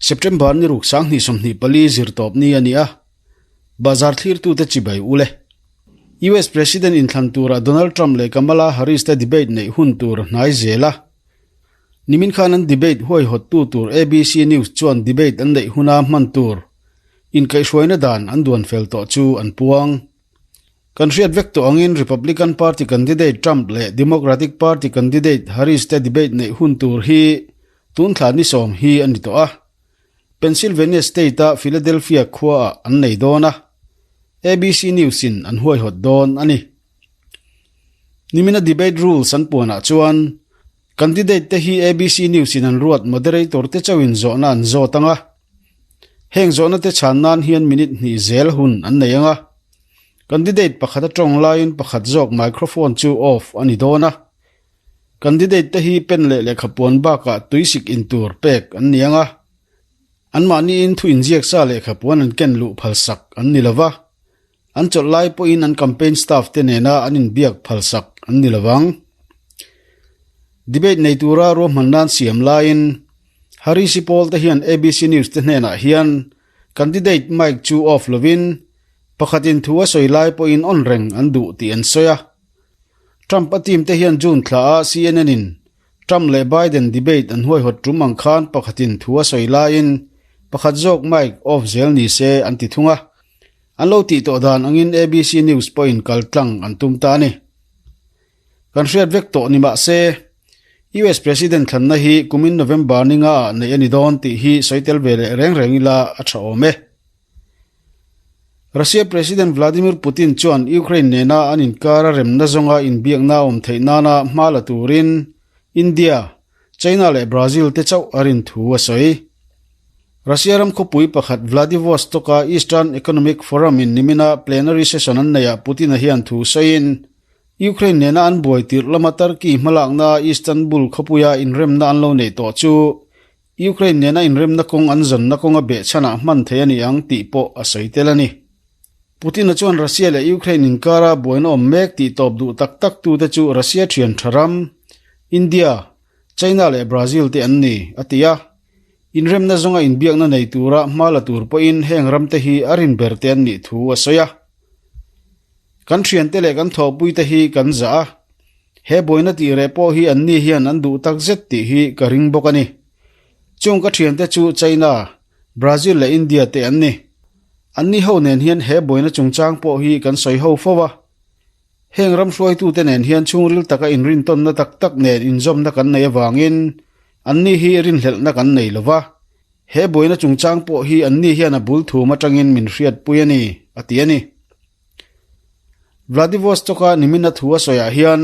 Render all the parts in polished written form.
September ni ruk 2024 zirtawp ni a ni a, Bazar thlirtute chibai ule. US President inthlan tura Donald Trump leh Kamala Harris te debate neih hun tur hnai zel a. Nimin khan an debate huaihawttu tur ABC News chuan debate an neih huna hman tur inkaihhruaina dan an duan fel tawh chu an puang. Kan hriat vek tawh angin Republican Party candidate Trump leh Democratic Party candidate Harris te debate neih hun tur hi tun thla ni sawm hi a ni tawh a. Pennsylvania State-a Philadelphia khuaah an nei dawn a, ABC News-in an huaihawt dawn a ni. Nimina debate rules an puanah chuan candidate te hi ABC News-in an ruat moderator te chauhin zawhna an zawt ang a. Heng zawhna te chhan nan hian minute hnih zel hun an nei ang a. Candidate pakhat a tawng laiin pakhat zawk microphone chu off a ni dawn a. Candidate te hi pen leh lehkhapuan bakah tuisik in tur pek an ni ang a. Anmahniin thu inziak sa lehkhapuan an ken luh phalsak an ni lo va. An chawlh lai pawhin an campaign staff te nena an inbiak phalsak an ni lo vang. Debate nei tura ruahman nan siam laiin Harris-i pawl te hian ABC News te hnenah hian candidate mic chu off lovin pakhatin thu a sawi lai pawhin on reng an duh tih an sawi a. Trump a team te hian June thla ah CNN in Trump leh Biden debate an huaihawt tum ang khan pakhatin thu a sawi laiin pakhat zawk mic off zel ni se an ti thung a. An lo tih tawh dan angin ABC News pawhin kal tlang an tum ta a ni. Kan hriat vek tawh ni mah se, US President thlanna hi kumin November ni nga ah neih a ni dawn tih hi sawi tel ve leh reng reng ila a tha awm e. Russia President Vladimir Putin chuan Ukraine nena an inkara remna zawnga inbiakna a awm theih nana hma la turin India, China leh Brazil te chauh a rin thu a sawi. Russia ram khawpui pakhat Vladivostok-a Eastern Economic Forum-in nimina plenary session an neihah Putin-a hian thu sawiin, Ukraine nena an buai tirh lama Turkey hmalakna Istanbul khawpuia inremna an lo neih tawh chu Ukraine nena inremna kawng an zawnna kawnga behchhanah hman thei a ni ang tih pawh a sawi tel a ni. Putin-a chuan Russia leh Ukraine inkara buaina awm mek tih tawp duh tak tak tute chu Russia thian tha ram, India, China leh Brazil te an ni, a ti a. Inremna zawnga inbiakna nei tura hma la tur pawhin heng ramte hi a rin ber te an nih thu a sawi a. Kan thiante leh kan thawhpuite hi kan zah a, He buaina tih reh pawh hi anni hian an duh tak zet tih hi ka ring bawk a ni. Chung ka thiante chu China, Brazil leh India te an ni. Anni ho nen hian he buaina chungchang pawh hi kan sawi ho fo a. Heng ram hruaitute nen hian chhungril taka inrintawnna tak tak nen inzawmna kan nei avangin anni hi rinhlelhna kan nei lo va. He buaina chungchang pawh hi anni hian a bul thum atangin min hriatpui a ni, a ti a ni. Vladivostok-a nimina thu a sawiah hian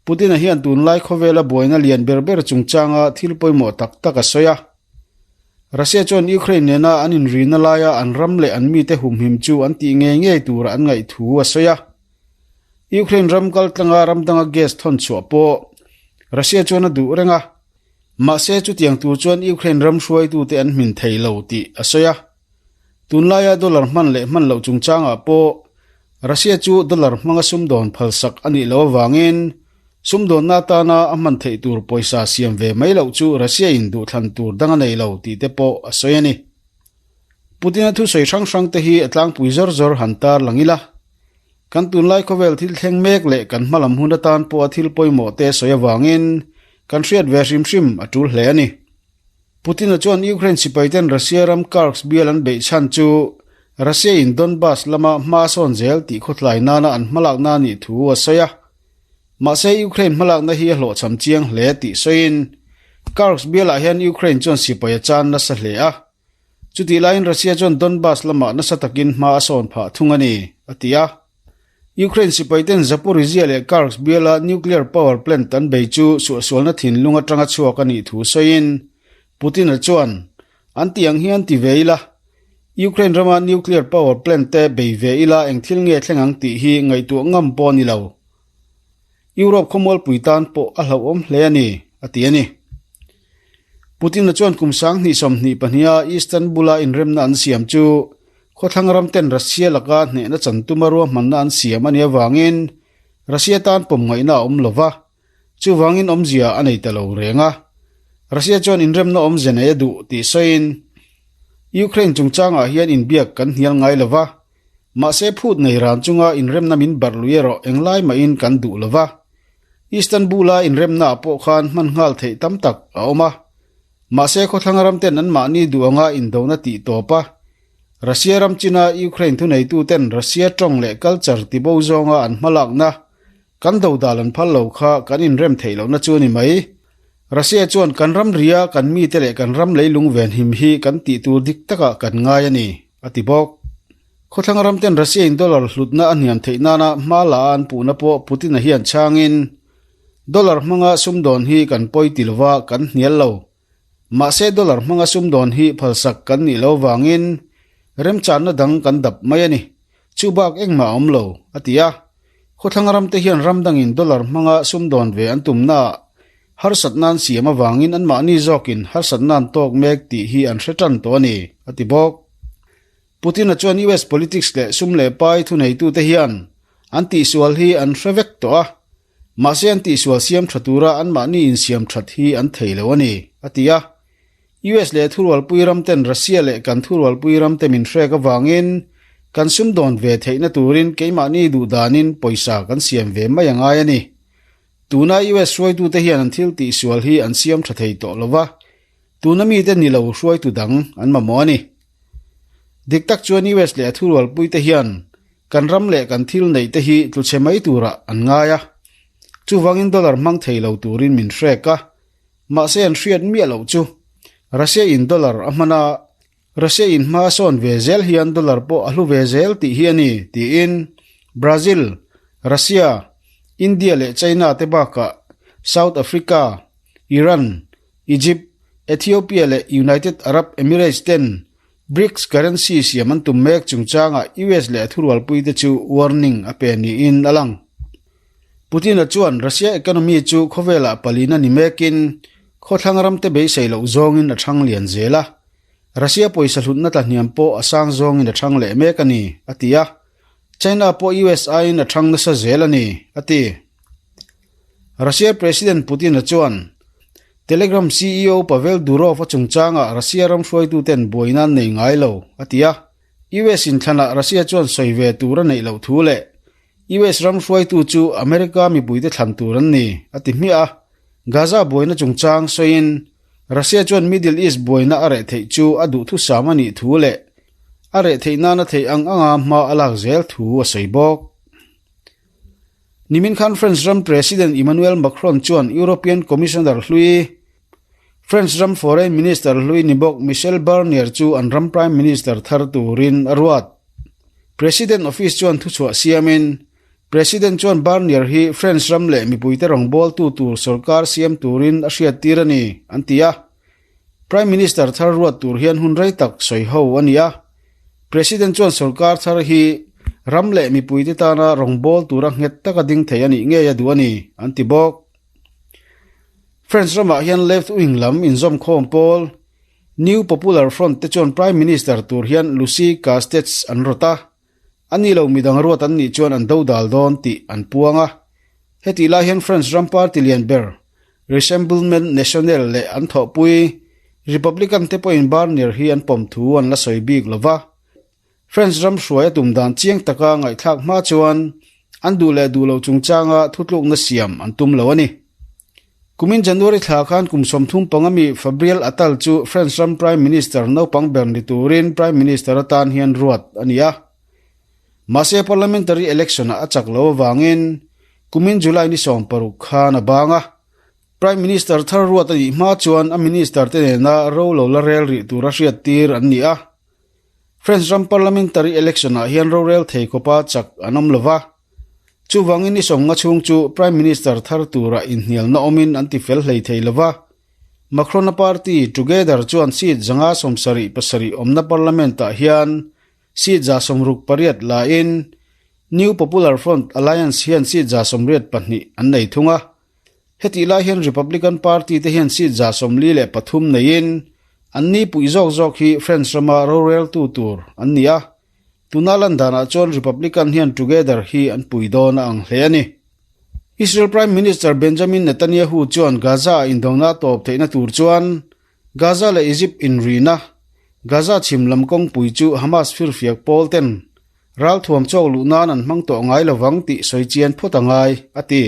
Putin-a hian tunlai khawvela buaina lian ber ber chungchanga thil pawimawh tak tak a sawi a. Russia chuan Ukraine nena an inrina laia an ram leh an mite humhim chu an tih ngei ngei tura an ngaih thu a sawi a. Ukraine ram kaltlanga ram danga gas thawn chhuah pawh Russia chuan a duh reng a. Mahse chutiang tur chuan Ukraine ram hruaitute an hmin thei lo tih a sawi a. Tunlaia dollar hman leh hman loh chungchangah pawh Russia chu dollar hmanga sumdawn phalsak a nih loh avangin sumdawnna atana a hman theih tur pawisa siam ve mai loh chu Russia-in duhthlan tur dang a nei lo tih te pawh a sawi a ni. Putin-a thusawi hrang hrang te hi a tlangpui zawr zawr han tar lang ila. Kan tunlai khawvel thil thleng mek leh kan hmalam hun atan pawha thil pawimawh te sawi avangin kan hriat ve hrim hrim a tul hle a ni. Putin-a chuan Ukraine sipaiten Russia ram Kursk bial an beih chhan chu Russia-in Donbas lama hma a sawn zel tih khawtlai nana an hmalakna a nih thu a sawi a. Mahse, Ukraine hmalakna hi a hlawhchham chiang hle tih sawiin Kursk bialah hian Ukraine chuan sipai a chan nasa hle a. Chutih laiin Russia chuan Donbas lamah nasa takin hma a sawn phah thung a ni, a ti a. Ukraine sipaiten Zaporizhzhia leh Kursk biala nuclear power plant an bei chu suahsualna thinlung atanga chhuak a nih thu sawiin Putin-a chuan, An tih ang hian ti ve ila, Ukraine rama nuclear power plant te bei ve ila eng thil nge thleng ang tih hi ngaihtuah ngam pawh a ni lo. Europe khawmualpui tan pawh a hlauhawm hle a ni, a ti a ni. Putin-a chuan kum 2022-a Istanbul-a inremna an siam chu khawthlang ramten Russia laka hnehna chan tuma ruahmanna an siam a nih avangin Russia tan pawm ngaihna a awm lo va, chuvangin awmzia a nei ta lo reng a. Russia chuan inremna awmze nei a duh tih sawiin. Ukraine chungchangah hian inbiak kan hnial ngai lo va, mahse phut nei ran chunga inremna min barh lui erawh englai mahin kan duh lo va. Istanbul-a inremnaah pawh khan hman nghal theih tam tak a awm a, mahse khawthlang ramten anmahni duh anga indona tih tawp a, Russia ram china Ukraine thuneituten Russia tawng leh culture tibo zawnga an hmalakna kan dodal an phal lo kha kan inrem theih lohna chu a ni mai. Russia chuan kan ram ria kan mite leh kan ram leilung venhim hi kan tih tur dik takah kan ngai a ni, a ti bawk. Khawthlang ramten Russia in dollar hlutna a hniam theih nana hma la a an puhna pawh Putin-a hian chhangin, Dollar hmanga sumdawn hi kan pawi ti lova kan hnial lo. Mahse dollar hmanga sumdawn hi phalsak kan nih lo vangin remchanna dang kan dap mai a ni. Chu bak engmah a awm lo, a ti a. Khawthlang ramte hian ram dangin dollar hmanga sumdawn ve an tumnaah harsatna an siam avangin anmahni zawkin harsatna an tawk mek tih hi an hre tan tawh a ni, a ti bawk. Putin-a chuan US politics leh sum leh pai thuneitute hian an tihsual hi an hre vek tawh a, Mahse an tihsual siam tha tura anmahni insiam that hi an thei lo a ni, a ti a. US leh thurualpui ramten Russia leh kan thurualpui ramte min hrek avangin kan sumdawn ve theihna turin keimahni duhdanin pawisa kan siam ve mai a ngai a ni. Tuna US hruaitute hian an thil tihsual hi an siam tha thei tawh lo va, tuna mite ni lo hruaitu dang an mamawh a ni. Dik tak chuan US leh a thurualpuite hian Kan ram leh kan thil neih te hi tluchhe mai turah an ngai a, chuvangin dollar hmang thei lo turin min hrek a, mahse an hriat miah loh chu Russia in dollar a hman a, Russia in hma a sawn ve zel hian dollar pawh a hlu ve zel tih hi a ni, tiin Brazil, Russia, India leh China te bakah South Africa, Iran, Egypt, Ethiopia leh United Arab Emirates ten BRICS currency siam an tum mek chungchangah US leh a thurualpuite chu warning a pe niin a lang. Putin-a chuan Russia economy chu khawvelah palina ni mekin khawthlang ramte beisei loh zawngin a thang lian zel a, Russia pawisa hlutna tlahniam pawh a sang zawngin a thang leh mek a ni, a ti a. China pawh US aiin a thang nasa zel a ni, a ti. Russia President Putin-a chuan Telegram CEO Pavel Durov-a chungchangah Russia ram hruaituten buaina an nei ngai lo, a ti a. US inthlanah Russia chuan sawi ve tur a neih loh thu leh US ram hruaitu chu America mipuite thlan tur an ni, a ti hmiah a. Gaza buaina chungchang sawiin Russia chuan Middle East buaina a reh theih chu a duhthusam a nih thu leh a reh theih nana theih ang anga hma a lak zel thu a sawi bawk. Nimin khan French ram President Emmanuel Macron chuan European Commissioner hlui, French ram Foreign Minister hlui ni bawk Michel Barnier chu an ram Prime Minister thar turin a ruat. President Office chuan thuchhuah siamin, President chuan Barnier hi French ram leh mipuite rawngbawltu tur sorkar siam turin a hriattir a ni, an ti a. Prime Minister thar ruat tur hian hun rei tak sawi ho a ni a. President chuan sorkar thar hi ram leh mipuite tana rawngbâwl tura nghet taka ding thei a nih ngei a duh a ni, an ti bawk. French ramah hian left-wing lam inzawmkhawm pawl New Popular Front te chuan Prime Minister tur hian Lucie Castets an rawt a. A ni lo midang ruat an nih chuan an dodal dawn tih an puang a. Hetih lai hian French ram party lian ber Rassemblement National leh an thawhpui Republican te pawhin Barnier hi an pawm thu an la sawi bik lo va. French ram hruai a tum dan chiang taka ngaihthlak hma chuan an duh leh duh lo chungchanga thutlukna siam an tum lo a ni. Kumin January thla khan kum 35 mi Fabriel Attal chu French ram Prime Minister naupang ber ni turin Prime Minister atan hian ruat a ni a. Mahse parliamentary election-ah a chak lo avangin kumin July ni 16 khan a bang a. Prime Minister thar ruat a nih hma chuan a minister te nena ro lo la rel rih tura hriattir an ni a. French ram parliamentary election-ah hian rorel thei khawpa chak an awm lo va. Chuvangin i sawmnga chhung chu Prime Minister thar tura inhnialna awmin an ti fel hlei thei lo va. Macron-a party Together chuan seat 577 awmna parliament-ah hian seat 68 lain New Popular Front Alliance hian seat 82 an nei thung a. Hetih lai hian Republican Party te hian seat 43 neiin an ni puih zawk zawk hi French rama roreltu tur an ni a. Tuna lan danah chuan Republican hian Together hi an pui dawn a ang hle a ni. Israel Prime Minister Benjamin Netanyahu chuan Gaza-a indona tawp theihna tur chuan Gaza leh Egypt inrina, Gaza chhim lam kawngpui chu Hamas firfiak pawl ten ralthuam chawk luh nan an hmang tawh ngai lovang tih sawi chian phawt a ngai, a ti.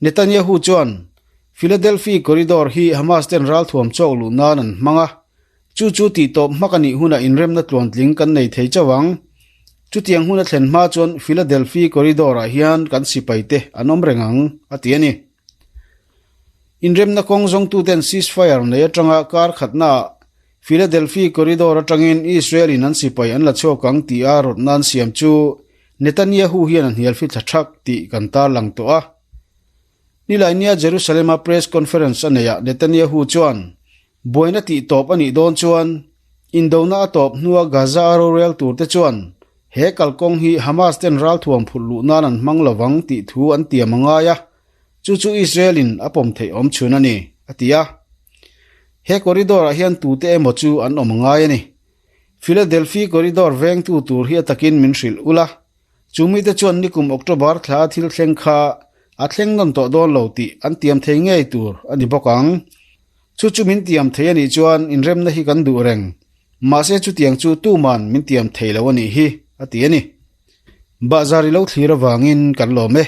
Netanyahu chuan Philadelphi Corridor hi Hamas ten ralthuam chawk luh nan an hmang a, chu chu tihtawp hmak a nih hunah inremna tluantling kan nei thei chauh ang. Chutiang hun a thlen hma chuan Philadelphi Corridor-ah hian kan sipaite an awm reng ang, a ti a ni. Inremna kawng zawngtuten ceasefire nei atanga kar khatnaah Philadelphi Corridor atangin Israel-in an sipai an la chhuak ang tih a rawtna an siam chu Netanyahu hian a hnial fithla thak tih kan tarlang tawh a. Nilainia Jerusalem-a press conference a neiah Netanyahu chuan buaina tih tawp a nih dawn chuan indona a tawp hnua Gaza-a rorel turte chuan he kalkawng hi Hamas ten ralthuam phurh luh nan an hmang lovang tih thu an tiam a ngai a. Chu chu Israel-in a pawm theih awm chhun a ni, a ti a. He corridor-ah hian tute emaw chu an awm a ngai a ni. Philadelphi corridor vengtu tur hi a takin min hrilh ul a. Chu mite chuan nikum October thla thil thleng kha a thleng nawn tawh dawn lo tih an tiam thei ngei tur a ni bawk ang. Chu chu min tiam thei a nih chuan inremna hi kan duh reng. Mahse chutiang chu tuman min tiam thei lo a nih hi, a ti a ni. Bahzar i lo thlir avangin kan lawm e.